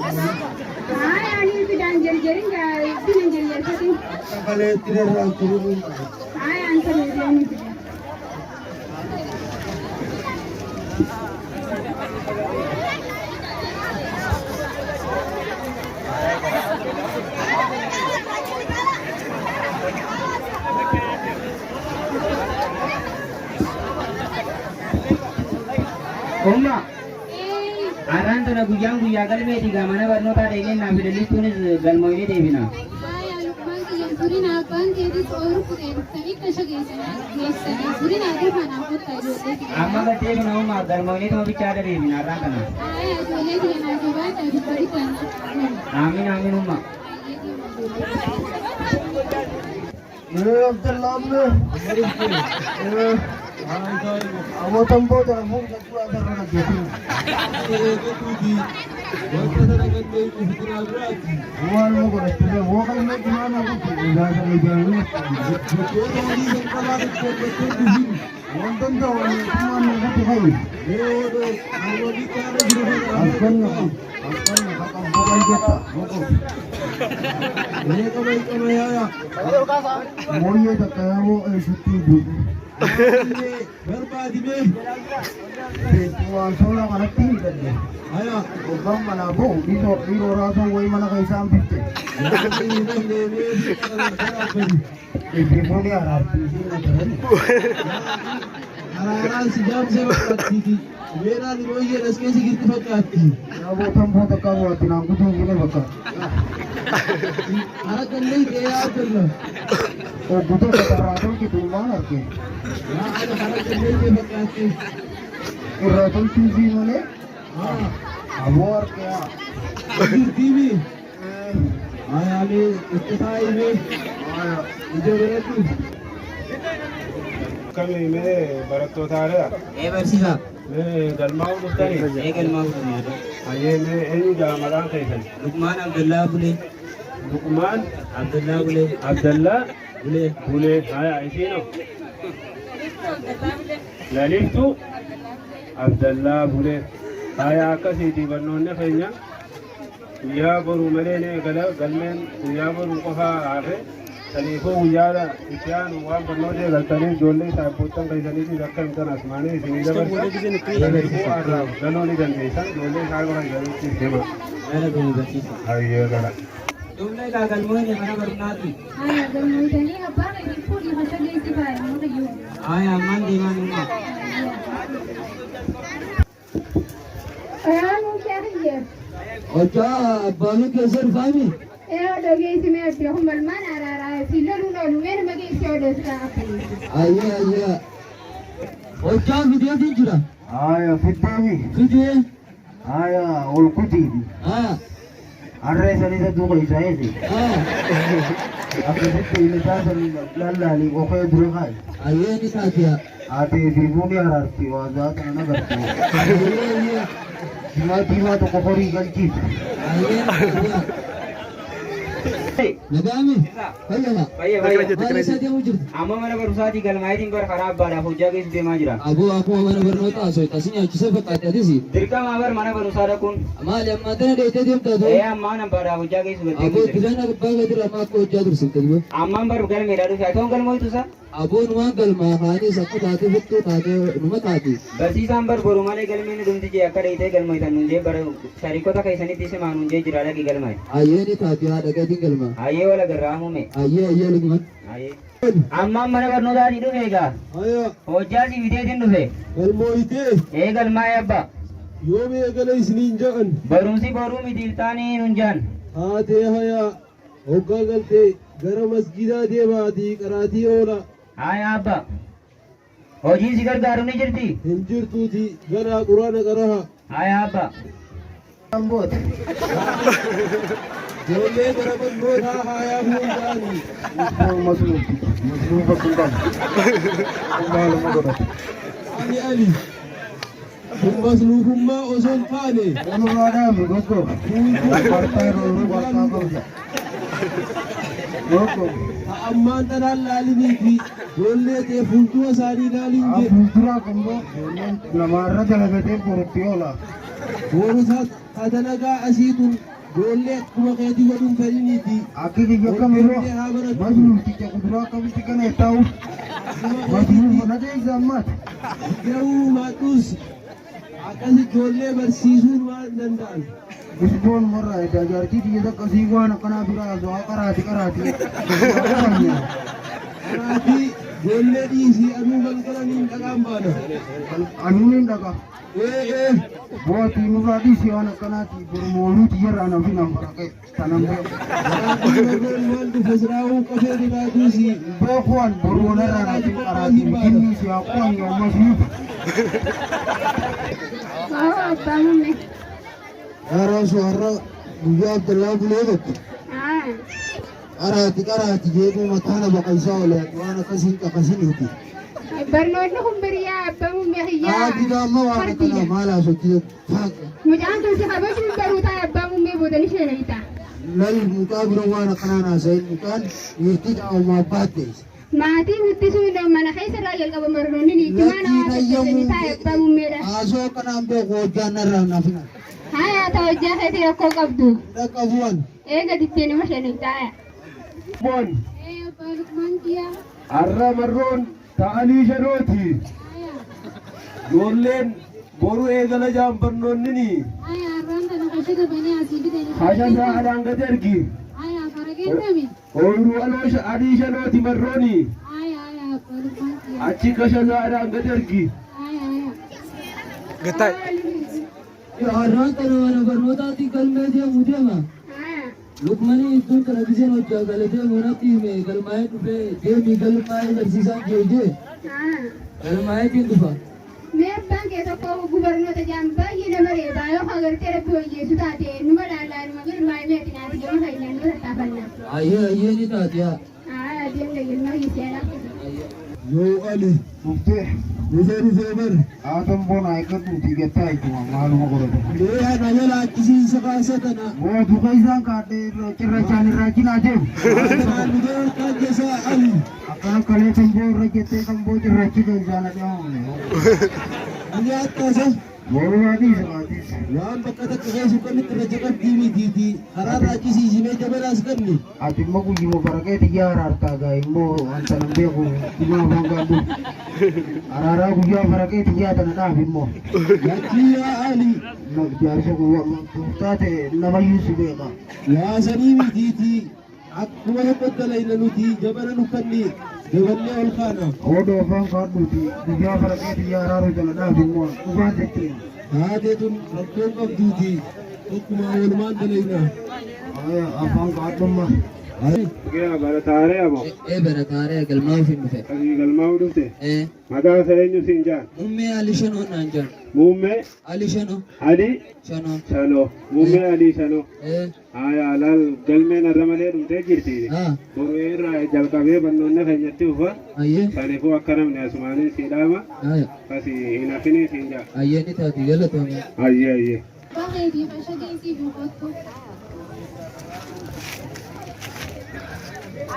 Haaya ani fidaan jarjarin gaa itti hin jarjarfatin. Haaya an kan deemni fida. Umma, har'aan tana guyyaan guyyaa galmeeti gaa mana barnootaa deemee naaf leellistuunis galmooyinee deebina. Haaya Luqmaan kiyyan turin abbaan keetis ooyiruu kudhee dhuftanii kasha geessanii turin adii kanaan kottaa ijoollee kiyya. Amma gad deebina umma galmooyinee tuma bichaadha deebina har'aan tana. Haaya ijoollee kiyya naa jabaadhaa bikka bittaan. Aamin aamin umma. Mooyyee takka yaaboo eessatti buusu. Waan soolaa kanatti hin galle. Gurbaan manaa bahu dhiiroo raasuu wayii mana keessaa hambifte. Itti fuudhee araartii ishee na tarani. Araaraan si jaamsee fakkaattiiti. Weeraan mooyyee as keessa jirti fakkaatti. Yaaboo tamboo takka bu'aatti naan kutuu fuudhee bakka. Hara qallee ta'ee Abdullah. Obbo tokko tarraa tolchitu ilmaan arge. Yaa ana hara qallee ta'e fakkaatti. Irraa tolchuu fi malee aboo arge haa. Jirtiimi. Ayaalee itti taa'imee ija biratti. Akkamii mee barattootaadha? Ee barsiisaa. Mee galmaa'uu dhuftanii? Ee galmaa'uu dhufne. Hayyee mee eenyu jaa maqaan keessan? Luqmaan Abdallaa Bulee. Luqmaan Abdallaa Bulee. Abdallaa Bulee. Bulee. Haya isiinoo? Laliiftuu Abdallaa Bulee. Haya akkasiiti barnoonni keenya guyyaa boruu malee ni eegala galmeen guyyaa boruu qofaa hafe. Saniifuu guyyaa itti aanu waan barnoota eegaltaniif ijoollee saabboottan keessaniitiif akka himtan asmaanii isinii dabarsa. Saniifuu har'aaf galuu ni dandeessan ijoollee saahiba keessaniitiif hima. Gara goonu barsiisa. Hayyee gala. Dhumna egaa galmoonni mana barumsaati. Haaya galmooytanii abbaa keetii fuudhii kasha geessi faaya nama kiyyoo. Haaya ammaan deemaa numma. Raamuu kee kiyya. Hojjaa abbaan keessa dhufaami. Ee odoo geessi mee abdii kun malmaan araaraa si loluun oolu mee nama geessi odoo sirraa kaffaleessi. Ayyee ayyee. Hojjaa fideetiin jira. Haaya fiddeemi. Fidee. Haaya ol kutiifi. Haa. Harree sanii duuka isaa eese. Haa. Akkasitti inni isaa sanii lallaalii qofee dura kaa'i. Ayyee ni taatiya. Ati fi fuuni araarti waa zaata nan agartu. Ayyee ayyee. Dimaa diimaa tokko horii galchiif. Ayyee ni taatiya. Nagaami. Fayyama. Fayya fayya. Maal isaa deemuu jirtu? Amma mana barumsaatii galmaa'itiin bar karaa abbaadhaaf hojjaa keessa deemaa jira. Aboo akkuma mana barnootaa osoo asi nyaachisee fakkaate atis. Dirqama bar mana barumsaa dhaquun. Maali ammaa tana dheeytee deemtaa too? Ee ammaan abbaadhaaf hojjaa keessa gad Aboo deemuu jira. bishaan abbaa keetirraa amma akka hojjaa tursiifte duboo. Ammaan bar galmeedhaa dhufe atoon galmooytu isa. Aboon waan galmaa kaanis akka taatee fixxuu taatee numa taati. Barsiisaan bar boru malee galmeen ni dhumti jee akka dheeytee galmooytan nuun jee bara sharikota keessanitti simaa nuun jee jira dhaqi galmaayi. Ayyee ni taati haadha keetiin galmaa. Hayyee wal agarraa muume. Ayyee ayyee Luqman. Hayyee. Ammaan mana barnootaatii dhufe egaa. Aya Hojjaa si fideetiin dhufe. galmooyitee Ee galmaa'ee abbaa. yoom eegala isiniin ja'an Barumsi boruu miti iltaanii nun jaan. haatee hayaa hoggaa galtee gara masgidaa deemaatii qaraatii oola Haaya abbaa. Hojiin si gargaaru ni jirti. hin jirtuuti gara quraana qaraha. Haaya abbaa. Ambooti. Ijoollee gara barnootaa haayaa fuudhaani. Masluufi. Masluufa kun qabu. Maaluma godhatu. Ali Ali. Kun masluufummaa osoo hin taane Walumaa dhaabi goggoo. Bartaa yeroo bartaa qabda. Tokko. Ta ammaan tanaan laaliniiti ijoollee tee fuuldura isaanii laaliin Haa jedhe. fuulduraa kan boo ijoolleen namaarra dalagatee borutti oola. Boru ta dalagaa asii tun ijoollee akkuma keetii godhuun fedhiniiti. Akka kiyya kamiroo Ijoollee haa barattu. masnuufticha kuduraa akkamitti kana taa'u Akkuma masnuuf keetiitti na keessa ammaati. garuu maadhuus akkas ijoollee barsiisuun waan hin danda'an. Usboon warra edaa jaartii kiyya takka sii waan akkanaa biraa haasawaa qaraati qaraati. Qaraatii ijoollee dhiisii anuu galgala niin dhaqaan baana. Anuun hin dhaqa. Ee ee. Bootii nurraa dhiisii waan akkanaati bormooluu tiyyarraa nan finan faraqee tanan beeku. Qaraatii marroon waan dhufe siraawuu qofee dhibaatuusi. Beekuwan bormoonarraa naatiin qaraatiin jinnii si haa qo'an yoo masnuuf. Waaw abbaa muummee. Yaaraasu har'a guyyaa Abdallaa Bulee tokko Haa. qaraati qaraati jedhu mataa na baqaysaa oole ati waan akkasii hin caqasiniiti. Barnoonni kun biriyaa abbaa muummee kiyyaa. Haati gaamma waan akkanaa Fardiidha. maal haasofti faaqa. Mucaan tun si kabajuun baruu ta'a abbaa muummee boodani isheen ta'a. Lal mucaa bira waan akkanaa haasa'in mucaan dhiirtii qaama abbaa ta'e. Maatii guddisuun mana keessa irraa jalqaba barnoonni ni itti mana Lakkiin haasofsiisanii ta'a abbaa muummeedha. Haasoo akkanaan beeku hojjaan narraa naaf hima. Haa ta'u hojjaa keetii rakkoo qabdu. Dhaqqabuwan. Eega dittee nama isheen ta'a. Bon Ee abbaa Lukmaan kiyyaa. har'a marroon ta'anii shanooti. Ijoolleen boru eegala jaan barnoonnini. Aya har'aan tana kashata banee asii fidanii. Hashasaa alaan gad ergi. Aya farageentami. Ooyiruu aloo adii shanooti marrooni. Aya aya abbaa Lukmaan kiyyaa. Achi kashasaa alaan gad ergi. Aya aya. Gattaa'e. Har'aan tana mana barnootaatti galmee deemu deema. Lukmanii iddoon kana giseen hojjaa galatee manatti hime galmaa'ee dhufee deemii galmaa'ee barsiisaan jee galmaa'eetiin dhufa. Mee abbaan kee tokko gubarnoota jaan baay'ee nama reebaa yoo agartee rabbi wayyeessu taate numa laallaa numa galmaa'ee meeti naati gama keenyaan numa tattaafanna. Ayyee ayyee ni taate yaa. Haa deemna galmaa hiisee Yoo ali Dhuftee dhufee dhufee bar haatan boona eeggadhuutii gattaa jechuudha maaluma godhatu. mee ana jala achisiisa kaasa tana. Bootu keessaan kaadhee cirrachaan irraa cinaa deemu. Kanaan dhufee ol kaajjasaa ali. Akkana kalee tamboo irra jettee tamboo cirrachi keessaan dhadhaamne. Ani akkasa Boruraa dhiisa maatiis. waan bakka takka keessu kan itti irra jaqabdii mitiiti karaarraa achisiisimee jabanaas qabni. Ati immoo guyyuma faraqee xiyyaa araartaa gaa immoo wanta nan beeku dhimma afaan gaadhu. Araaraa guyyaa faraqee xiyyaa tana dhaaf immoo. Lakkii yaa ali Jaarsa guyyaa taate namayyuu si beeka. yaasanii mitiiti akkuma tokko dalayna nuti jabana nu kanni jabannee ol kaana. Odoo afaan gaadhuuti guyyaa faraqee xiyyaa araaruu tana dhaaf immoo dhugaan jettee. Taatee tun rakkoon qabduuti tokkuma walumaan dalayna. Afaan gaadhummaa. Guyyaa barataaree abo. Ee barataaree galmaa'uuf hin dhufe. Asii galmaa'uu dhufte. Ee Maqaa isaa eenyu siin jaan? Muummee Ali Shanoo naan jaan. Muummee Ali Shanoo. Alii Shanoo. Shanoo. Muummee Alii Shanoo. Ee Haya laal galmeen har'a malee dhumtee jirti. haa Boru irraa jalqabee barnoonni keenyatti dhufa. ayyee Saniifuu akka namni asumaanii si dhaama. haa Kasi hin hafinii siin jaa. ayyee ni taati galatoomee. Ayyee ayyee. Abbaa keetii kasha geessii fi kottu.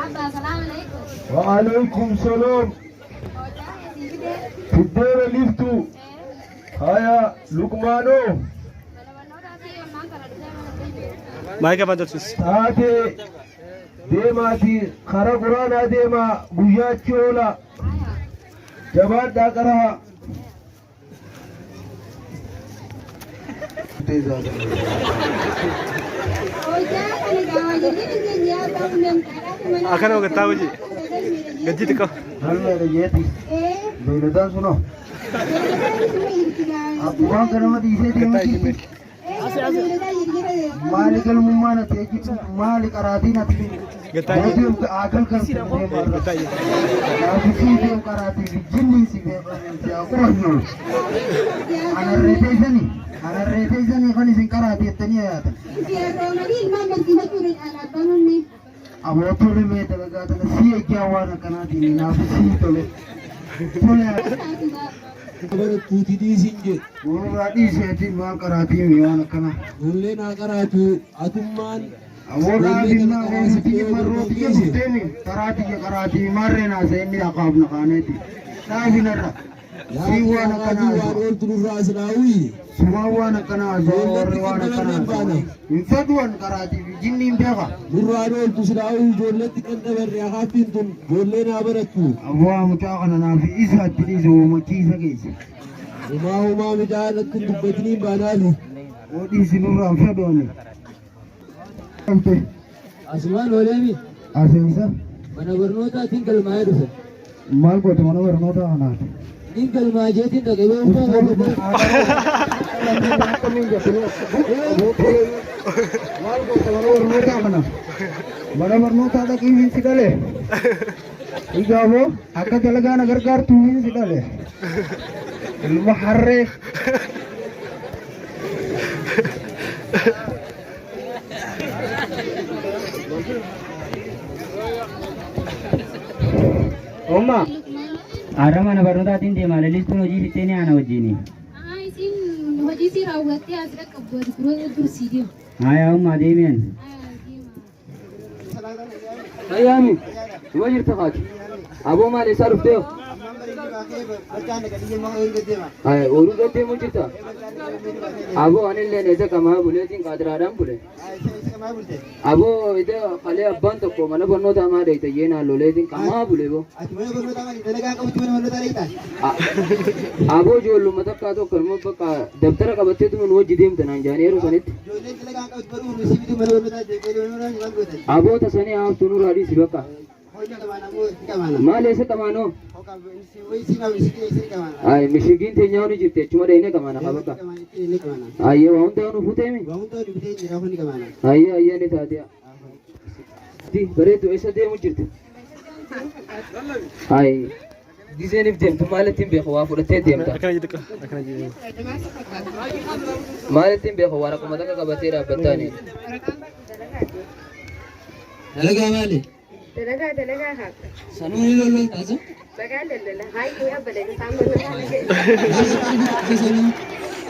Abbaa salaam alaikum. Waalaikum salaam. Hojjaa keetii fidee. Fiddeera liftu. Haya Lukmaanoo Mana barnootaatti ammaan kana dhufee mana deemee. Maayika afaan tolchis. taatee deemaati kara quraanaa deemaa guyyaachi oola. Jabaadhaa qaraa. Hojjaa kana gaawaa jirri keenya abbaa muummee mucaadhaatu mana. Akkana gattaa hojii. Gajji xiqqoo. Galmeedha jeeti. Ee Beeyladaan sunoo. beeyladaan suma jirti gaa. Abbaan ganama dhiisee deemu jirti. Maali galmummaan ati eegitu maali qaraatiin ati Gattaa'e. mootiin akal kan Gattaa'e. Naafisii deemu qaraatii fi jinni si beekamu Anarreeteessanii anarreeteessanii kan isin qaraatii jettanii yaatan. Aboo tole mee dalagaa tana si ejjaa waan akkanaatiin naafisii tole. Tole Barattuuti dhiisiin jedhe. Warraa dhiiseetiin waan qaraatii waan akkanaa. Nullee naa qaraatu atummaan Awwaala bimmaa marroo biyya dhufteemi karaa tiyya karaatii marree naasa inni dhaqaaf naqaaneeti. Dhaafinarra. Yaa waan akkanaa waan ooltu nurraa silaawii. Sumaan waan akkanaa warri waan akkanaa. Hin fedhuwan karaatii fi jinni hin beeka. Nurraan ooltu silaawii ijoolleetti kan dabarre akaaffiin tun ijoollee naa barattu. Awwaa mucaa kana naaf isaatti dhiise uumachiisa keessa. Humaa humaa mucaa natti hin dubbatiniin baanaani. Odhiisi nurraa hin fedhuwani. Asumaan ooleemi Aseensa mana barnootaatiin galmaa'ee dhufe. Maal goote mana barnootaa kanaati? Niin galmaa jeetiin dhaqee Maal goota mana barnootaa kana? Mana barnootaa dhaqii si dhale. Igaaboo akka dalagaa na gargaartuu si dhale. Ilma harree. Umma, har'a mana barnootaatiin deemaa lalistuun hojii fixxee ni aana wajjini. Isin hojii si raawwattee as dhaqqabdu ati dursii deema. Haya umma deemiyan. Ayyaami, duma jirta kaati. Aboo maal eessaa dhuftee? Ay, ooluu deemuu jirta. Aboo anillee eessa qamaa buleetiin qaadiraadhaan bule. Aboo ida kalee abbaan tokko mana barnootaa maa dheeyta jeenaan loleetiin qamaa bule boo. Aboo ijoolluma takkaa tokko immoo bakka dabtara qabatteetu nu wajji deemta naan jaanii yeroo sanitti. Aboo tasanii haaftuu nurraa dhiisi bakka. Maal eessa qamaanoo? Ay, mishigiin teenyaa ni jirti achuma dheenee qamaana haa bakka. Ayyee waa hundaa nu fuuteemi? Ayyee ayyee ni taate. Bareedu eessa deemu jirti? Ay, gizeen deemtu maalittiin beeku waa fudhattee deemta. Akkana jedhu akkana jedhu. Maalittiin beeku waa rakkuma takka qabatee dhaabbattaani. Dalagaa maali? Dalagaa dalagaa haa. Sanuu ni lolloon taasa? Bagaa daldala. Hayyuu abbadan isaan barnootaa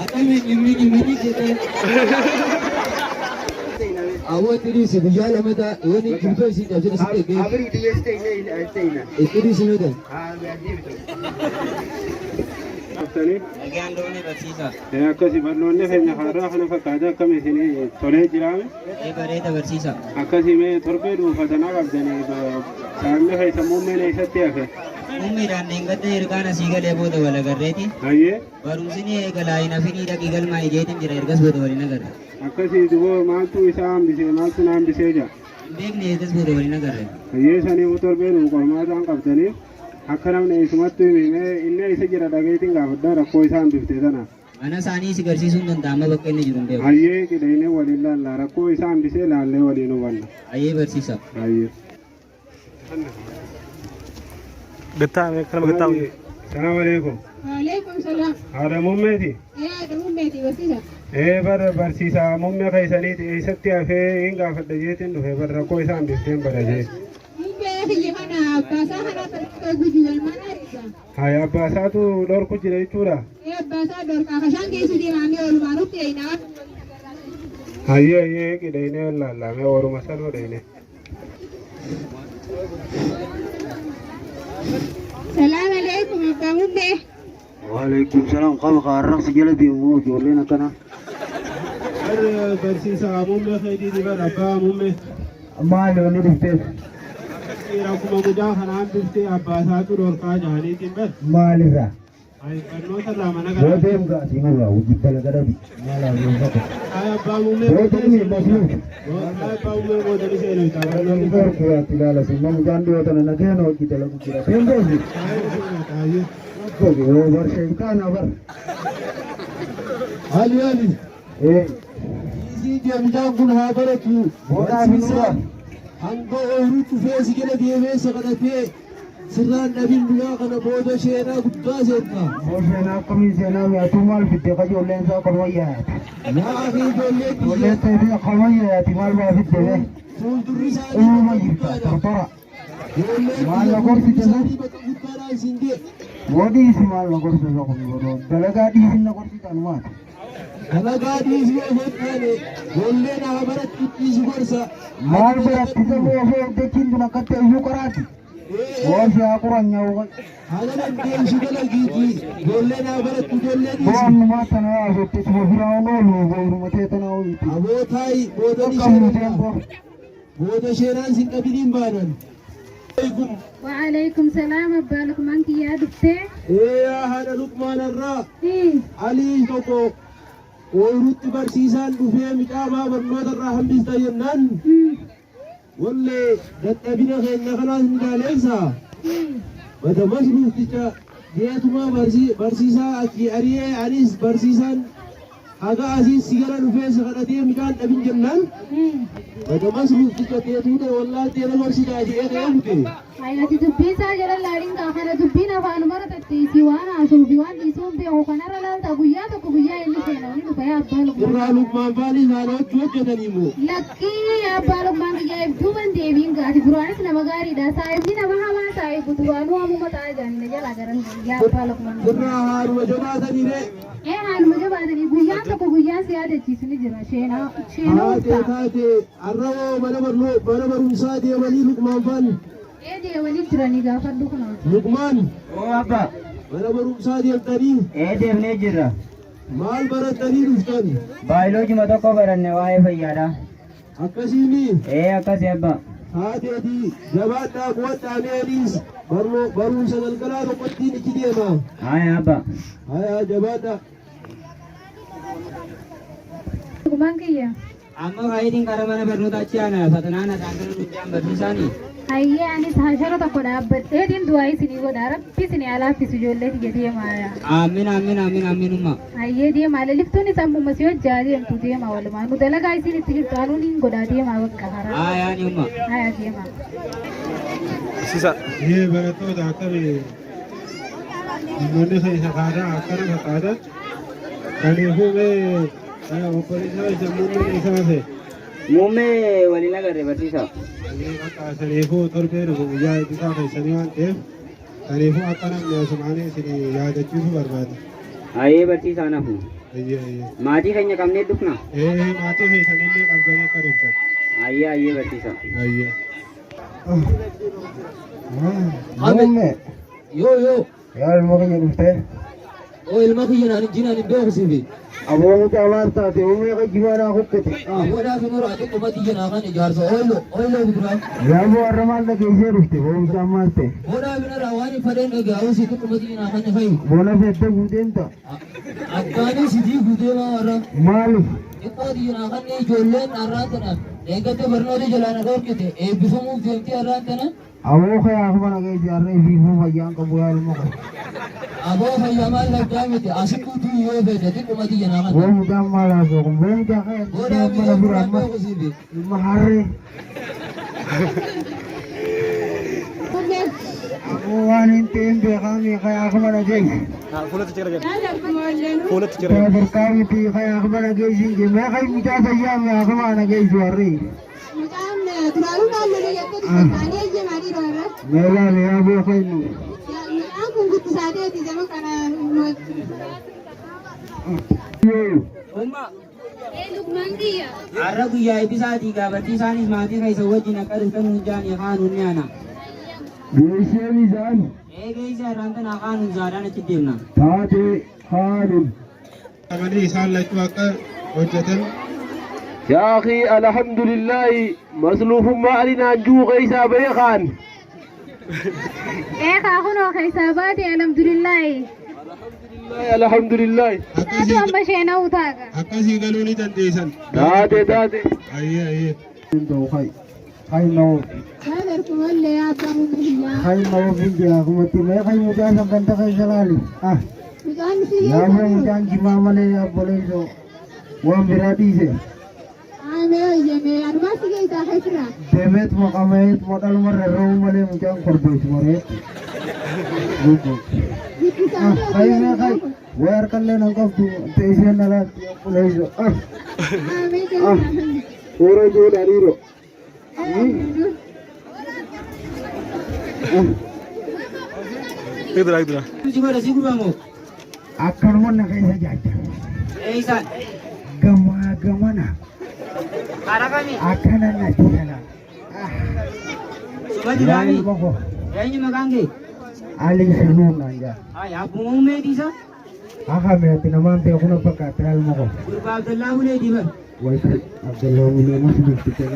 Akkamiin dhimmi dhimmi jedhee. Awwa xiriisi guyyaa lama ta'a yoon jilba isii cabsine sitti eegee. Itti dhiisi mee ta'e. Dhuftanii Nagaan doonii barsiisa. Akkasi barnoonni keenya har'aa kana fakkaata akkam isinii tolee jiraame. Ee bareeda barsiisa. Akkasii mee torbee dhuunfatanaa qabdanii saamni keessa muummeen eessatti hafe? Ummiidhaan dheengadda ergaan asii galee booda wal agarreeti. Hayyee Barumsi ni eegalaa hin hafinii dhaqii galmaa ijeetiin jira ergas booda waliin agarre. Akkasii duboo maaltu isaa hambisee maaltu na hambisee jira? Hin beekne ergas booda waliin agarre. Hayyee saniifuu torbee dhuun qormaataan qabdaniif akka namni eessumatti himee inni eessa jira dhageetiin gaafadhaa rakkoo isaa hambiftee tana. Mana isaanii si garsiisuu hin danda'ama bakka inni jiru hin beeku. Hayyee qidheenee waliin laallaa rakkoo isaa hambisee laallee waliin hubanna. Hayyee barsiisa. Hayyee. Gattaa kanama gattaa hojii. Salaamu alaikum. Waalaikum salaam. Haadha muummeeti. Ee haadha muummeeti barsiisa. Ee bara barsiisaa muummee keessaniiti eessatti hafee hin gaafadha jeetiin dhufe bara rakkoo isaa hambifteen bara jee. Muummee kiyya kana abbaasaa kana barsiisa gujuu galmaan ariisa. Hayi abbaasaatu dhorku jira jechuudha. Ee abbaasaa dhorkaa kashaan geessu deemaamee oolumaan utti eenaa. Hayyee hayyee qidheenee laallamee ooluma sanuu dheene. Salaam alaikum abbaa muummee. Waalaikum salaam qaba qaarraqsi jala deemu ijoolleen akkana. Barsiisaa muummee keetiiti bara abbaa muummee. Maali wanni dhufteef? Rakkuma guddaa kana hambiftee abbaasaatu dhorkaa jahaniitiin bar. Maalirraa? Hayi barnoota irraa mana Yoo gara. deemu gaasii nurraa hojii dalagaa dhabi. Maal haa ta'u? Hayi abbaa muummee Yoo boodani deemu masuuf. Hayi abbaa muummee boodani seenu itti barnoonni. Dhorku yaatti ilaala simma mucaan dhiyoo tana nageen hojii dalagu jira. Deemtoosi. Hayi seenu hayyee. Yoo barshee kaana bar. Ali Ali. Ee Isii deemjaan kun haa baratu. Boodaa fi nurraa. Hanga ooyiruu cufee si jala deemee saqalatee sirraan dhabin guyyaa kana booda sheenaa guddaa seenta. Boo seenaa akkamii seenaa mi'atuu maal fidde qajoolleen isaa qorma yaati. Yaa akhi ijoollee Ijoolleen biyya ta'ee qorma yaati maal baa fidde bee. fuuldurri isaanii Uumama bakka jirta guddaadha. tortora. Ijoolleen Maal biyya na fuuldurri gorsite sun? isaanii bakka guddaadha isin ga'e. Boo dhiisi maal na gorsisa kun godoo dalagaa dhiisi na gorsitan maal. Dalagaa dhiisii osoo hin taane ijoolleen haa barattu dhiisi gorsa. Maal baratti saboo osoo hojjechiin tun akkatti iyyuu qoraati. Boorsi haa qoran nyaa'u. Haala dandeessu dalagiiti ijoolleen haa barattu ijoollee dhiisi. Boonnumaa tana haasofte suma biraan oolu booruma tee tana oolti. Aboo taa'i booda ni Qaqqabnu sheenaa. deemboo. Booda sheenaan sin qabiniin baanan. Waalaikum salaam abbaa Luqmaan kiyyaa dhuftee. Ee yaa haadha Luqmaan irraa Alii tokko ooyiruutti barsiisaan dhufee micaa barnoota irraa hambista jennaan wallee dadhabina keenya kanaas ni ilaaleessa. Bada masruufticha jeetumaa barsiisaa achii ari'ee anis barsiisaan haga asiis si gara dhufee si kadhatee midhaan dhabin jennaan bada masruufticha teetuudha wallaaltee na gorsitaa jedhee ka'ee kute. Ati dubbii isaa jala laaliin kaa kana dubbiin afaanuma irratti si waan haasuu fi waan dhiisuu hin beeku kanarra laalta guyyaa tokko guyyaa inni seena inni dhufa yaa abbaa Luqmaan. Irraa Luqmaan faanis haala hojii hojjetanii moo. Lakkii yaa abbaa Luqmaan kiyyaa if duuban deebiin gaati duraanis nama gaariidha saahibni nama hamaa saahibu duraanuu hamuma ta'a jaanina jalaa garan yaa abbaa Luqmaan. Irraa haaluma jabaatanii ree. Ee haaluma jabaatanii guyyaan tokko guyyaan si yaadachiisu ni jira sheenaa sheenaa Taatee uftaa. taatee har'a mana barnoo mana barumsaa deemanii Luqmaan faan. Ee deemanii jiranii gaafadhu kunoo. Luqmaan Oo abbaa. mana barumsaa deemtanii Ee deemnee jirra. maal barattanii dhuftan? Baayoloojii tokko baranne waa'ee fayyaadha. Akkasiini Ee akkasi abbaa. taateetii jabaadhaa qo'adhaa meeniis barumsa galgalaa tokkottiin ichi deema. Haya abbaa. Haya jabaadhaa. Luqmaan kiyya. Amma faayitiin karaa mana barnootaa achi aana fatanaan haxaan nuti barsiisaani. Hayyee anis hashara tokko dhaabbadheetiin du'aa isinii godha rabbi isinii alaaffisu ijoollee tiyya deemaa. Aamin aamin aamin aamin umma. Hayyee deemaa leliftuun isa ammuma si hojjaa deemtu deemaa walumaa nu dalagaa isin itti jirtu anuun hin godhaa deemaa bakka karaa. Hayaa ni umma. Hayaa deemaa. Barsiisaa. Mee barattoota akkamii namoonni keessa kaataa akkana fakkaata. Kanaafuu mee obboleessaa isa muummeen isaa ta'e. Muummee waliin agarre barsiisaa. Saniifuu torbee dhufu guyyaa eebbisaa keessanii waan ta'eef saniifuu akka namni asumaanii isin yaadachiisuu barbaada. Hayyee barsiisaa nafu. Ayyee ayyee. Maatii keenya qabnee dhufna. Ee maatii keessanillee qabdanii akka dhuftan. Hayyee hayyee barsiisaa. Ayyee. Muummee Yoo yoo yaa ilma kiyya dhuftee. oo ilma kiyya naan jinaan hin beeksisiifi. Aboo mucaa maal taate uumee kan jibaanaa kukkute. Aboodhaa fi nurraa xiqquma xiyya naa kan ijaarsa ooyiloo ooyiloo biduraa. Yaa boo har'a maal dhageessee dhufte boo mucaan maal ta'e. Boodhaa fi nurraa waan hin fadheen dhagaa'uu si xiqquma xiyya naa kan fayu. Boona feettee guuteen ta'a. Abbaanis sitii guutee maa warra. Maaliif? Xiqqoo xiyya naa kan ijoolleen har'aan tana eeggatte barnoota jalaan dhorkite eebbifamuuf deemtee har'aan tana. Aboo kee akkuma dhageesse har'a ifiifuu fayyaan qabu yaa ilma koo. Aboo fayyaa maal labdaa miti asittuu yoo feete xiqquma xiyya naa Boo kan. mucaan maal haasa'u kun boo mucaa kee Boodhaa fi mana bira nurraa amma beeksisiifi. ilma harree. Aboo waan hin ta'in beekaa meeqa akkuma dhageesse. Fuulatti jira gadi. Fuulatti jira gadi. Sadarkaa miti kan akkuma dhageessi hin jenne kan mucaa fayyaa mi akkuma dhageessu harree. Mucaan duraanuu naannolee jettee dubbattaanii eeyyamaa dhiiroo irra. Meelaa meeyaa boo kennu. Mucaan kun guddisaateeti zaman kana. Umma. Ee Luqmaan kiyya. Har'a guyyaa eebbisaatii gaa barsiisaanis maatii keessa wajjin akka dhuftan nuun jaanii kaanuun ni ana. Geessee bisaan Ee geessa irraan tana kaanuun zaadhaan achi deemna. taatee haalun. Qabanii isaan lachuu akka hojjetan يا أخي الحمد لله مسلوف ما علينا جو غيسا بيخان Ee kaa kunoo keessaa baate alhamdulillaahi. الحمد لله Taatu amma sheena'uu taaga. akkasii galuu ni dandeessan. تاتي تاتي Ayyee ayyee. Hay hay noo Maal arkumallee abbaa muummaa. hay noo finjaa kumatti mee hay mucaa san kan ta'e salaali. Ah Mucaan si yaa boo mucaan jimaa malee yaa boleessoo waan biraa dhiise. Amee eeyyamee anumaa si keessaa keessira. Deemeet maqameet modhaluma rarra'uu malee mucaan korbeessu maree. Ah hay mee hay way harkallee nan qabdu teessee na laatti yaa boleessoo. Ah Amee ah Ora joodha dhiiroo. Dura dura. Si godha si gubamoo. Akkanuma na keessa jaajja. Eeysaan. Gamaa gamana. Karaa kamii? Akkana natti tola. Suma Yaa duraanii. ilma koo. Eenyu maqaan kee? Ali Shanuu naan jaa. Ay, abbuma uummeeti isa. Akka meeti namaan beeku na fakkaata ilma koo. Gurbaa Abdallaa Buleeti bar. Wayii Abdallaa Bulee mas beektee.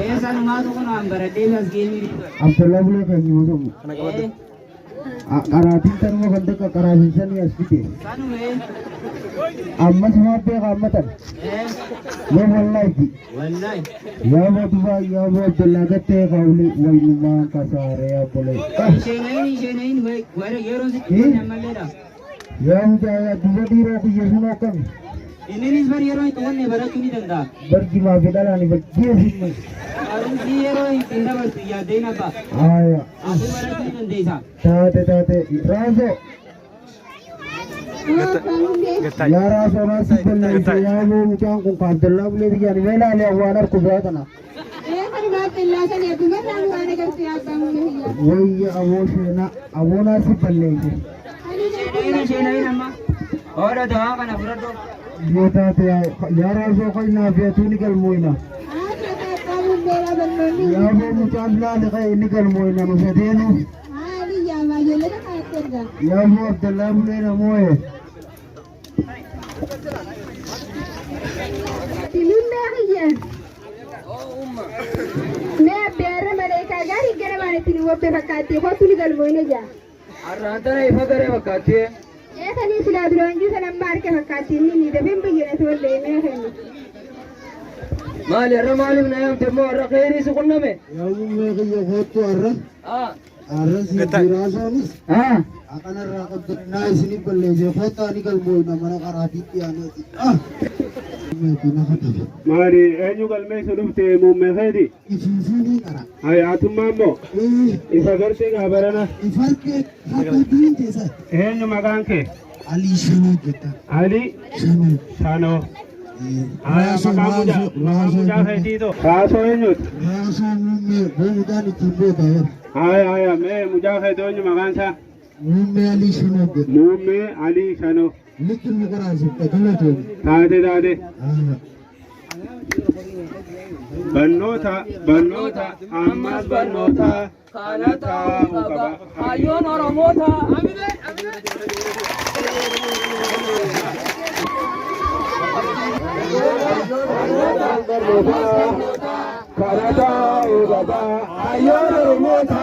Ee sanumaatu kun waan baradhee as geemii. Abdallaa Bulee kan nyuutumu. Ee Qaraatiin tanuma kan takka qaraatiin sanii as fide. sanumee. Ammas maa beeka ammatan. Ee Yoo wallaahi. wallahi. Yaa mootummaa yaa moo Abdallaa gattee kaawuli waynumaan kasaaree abbolee. Isheenayin isheenayin yeroo sitti kenne ammalleedha. Yaa mucaa yaa duba dhiiroo kiyya sun hokkami. Inninis bar yeroo itti qonne barachuu ni danda'a. Barjimaa fi dhalaan bajjee sinne. Barumsi yeroo ittiin dabartu yaaddeen abbaa. Aya. Atuu barachuu ni dandeessa. Taate taate raasoo. Yaa raasoo naasi balleesse yaa moo mucaan kun ka Abdallaa Bulee biyyaan mee ilaalee waan harku biraa kana. Ee kanuma Abdallaa sani abbuma waan agartu yaa abbaa muummee kiyya. Wayya aboo seenaa aboo naasi balleesse. Isheenayin isheenayin amma. Hooda dawaa kana fudhadhu. Yoo taate yaa raasoo kainaa fi atuu ni galmooyna. Haa taate abbaa muummeedha barnoonni. Yaa moo mucaan laali ka'e ni galmooyna nu sadeenu. Haa liyyaa ijoollee takka erga. Yaa moo Abdallaa Bulee namooye. Muummee kiyya. Mee abbee maleekaa gaarii gara waan ittiin wabbe fakkaatti kootu ni galmooyne jaa. Har'aan tana ifa garee fakkaatti. Ee sanii silaa duraan jiru sana amma harka fakkaatti inni ni dafeen bayyana tollee mee kennu. Maali har'a maaliif na yaamte immoo har'a kheyrii si qunname? Yaa muummee kiyya kootu har'a. Ah. Har'a si raasoonis. Ah. Akkanarraa qabdannaa isinii balleesse kootaa ni galmooyna mana qaraatiitti aaneeti. Ah. Meetii na katabe. Maali eenyu galmeessu dhufte muummee keeti? Ifiifuu qara. Ay atummaa immoo ifa gartee gaa barana. Ifarkee harka diin keessa. Eenyu maqaan kee? Ali Shanuu jetta. Ali Shanuu. Shanoo. Aya maqaa mucaa maqaa mucaa keetiito. Raasoo eenyuti? Raasoo muummee boomuudhaan ittiin beeka. Aya aya mee mucaa keetii eenyu maqaan isaa? Muummee Ali Shanuu jedha. Muummee Alii Shanoo. Likki nu qaraasifta galatoon. Taate taate. Barnoota barnoota ammas barnoota kana taa'uu qaba. Hayyoon Oromoota. Kana taa'uu qaba. Hayyoon Oromoota.